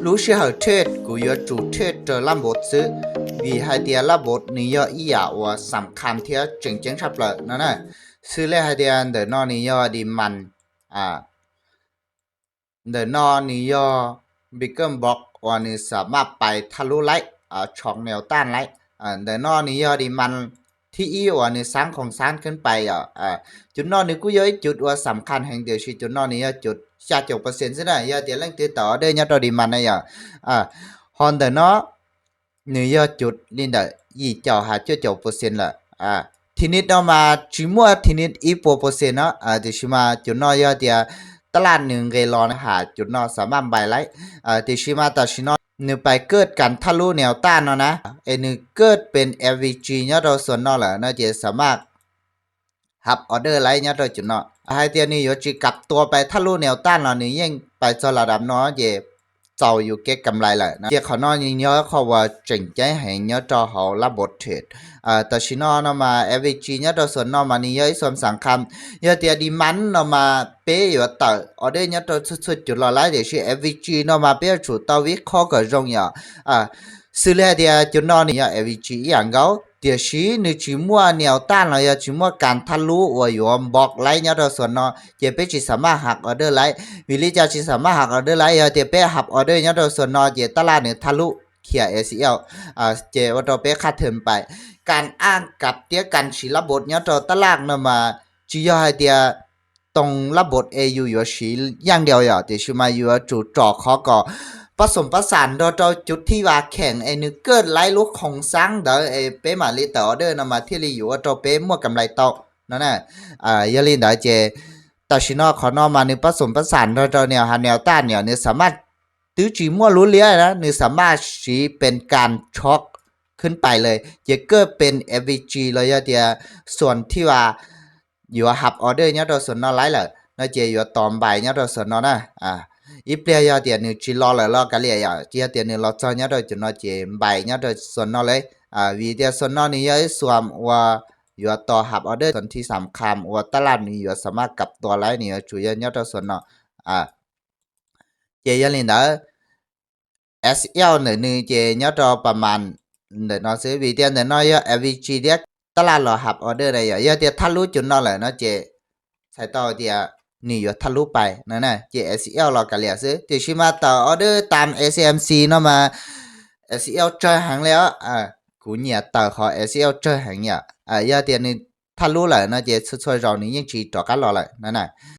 Lub sij hawm trade kuv yuav tsum trade raws lab npov xwb, vim hais tias lab npov nws yog ib yam uas xam khas thiab tseem ceeb tshaj plaws no na. Xws li hais tias ntawm no nws yog demand, ntawm no nws yog bigger block uas nws xam maj pais thaj lub laib, tshov neo taj laib. Ntawm no nws yog demand thib ib uas nws xaab khoom xaab khwb pais yom. Cov no nws kuj yog ib cov uas xam khas heev tiam sis cov no nws yog cov xya caum percent xwb na, yog tias leej twg tawm order nyob rau demand na yom. Ho ntawm no nws yog cov li ntawm yim caum hais cuaj caum percent lawm. Thim nij no mas tsis muaj thim nij ib puas percent no, tiam sis mas cov no yog tias taj laj nws nqes los na has cov no xam maj pais laib. Tiam sis mas tam sim no nws pais kaj kas thaj lub neo taj no na, es nws kaj pes L V G nyob rau xom no lawm no ces xam maj hab order laib nyob rau cov no. Hais tias nws yuav tsis kam tua pais thaj lub neo taj los nws yeej pais txog lam dam no ces txaus yus kev kam lais lawm no. Ces qhov no nws yog qhov uas tseem ceeb heev nyob rau hauv lab npov trade. Tam sim no no mas L V G nyob rau xom no mas nws yog ib xom xam khas. Yog tias demand no mas peb yuav tawm order nyob rau txhua txhua cov los laib tiam sis L V G no mas peb yuav tsum tau vib qhob kom zoo yom. Xws li hais tias cov no nws yog L V G ib yam nkaus tiam sis nws tsis muaj neo taj los yog tsis muaj kas thaj lub uas yuav npov laib nyob rau xom no ces peb tsis xam maj hab order laib. Vim li cas tsis xam maj hab order laib? Yog tias peb hab order nyob rau xom no ces taj laj nws thaj lub khiav S L, ces ua rau peb qhab theem pais. Kas aj kam thiab kas siv lab npov nyob rau taj laj no mas tsis yog hais tias toog lab npov es yus yuav siv yaj nkaus yom, tiam sis mas yus yuav tsum tsom qhov kom pab xoom pab xam nrog rau cov thij vas kheem es nws kaj laib lub khoom xaab ntawd es peb mam li tawm order no mas thiaj li yuav ua rau peb muaj kam lais tau no na. Yog li ntawd ces tam sim no qhov no mas nws pab xoom pab xam nrog rau neo has neo taj nws xam maj twb tsis muaj lub liab na, nws xam maj siv pes kas tshov khwb pais lawm ces kaj pes L V G los yog tias xom thij vas yuav hab order nyob rau xom no laib lawm no ces yuav tos npais nyob rau xom no na. Ib pliag yog tias nws tsis los lawm los kav liam yom, yog tias nws los txog nyob rau cov no ces npais nyob rau xom no lawm. Vim tias xom no nws yog ib xom uas yuav tos hab order xom thij xam khas uas taj laj nws yuav xam maj kam tua laib nws yuav tsum yog nyob rau xom no. Ces yog li ntawd S L ntawm nws ces nyob rau pas mas ntawm no xwb, vim tias ntawm no yog L V G thiab taj laj los hab order na yom. Yog tias thaj lub cov no lawm no ces txhais tau tias nws yuav thaj lub pais no na, ces S L los kav liam xwb. Tiam sis mas tawm order tas S M C no mas S L tsawg heev li os. Kuv nyiam tawm qhov S L tsawg heev yom. Yog tias nws thaj lub lawm no ces txhua txhua zaus nws yeej tsis rov qab los lawm no na.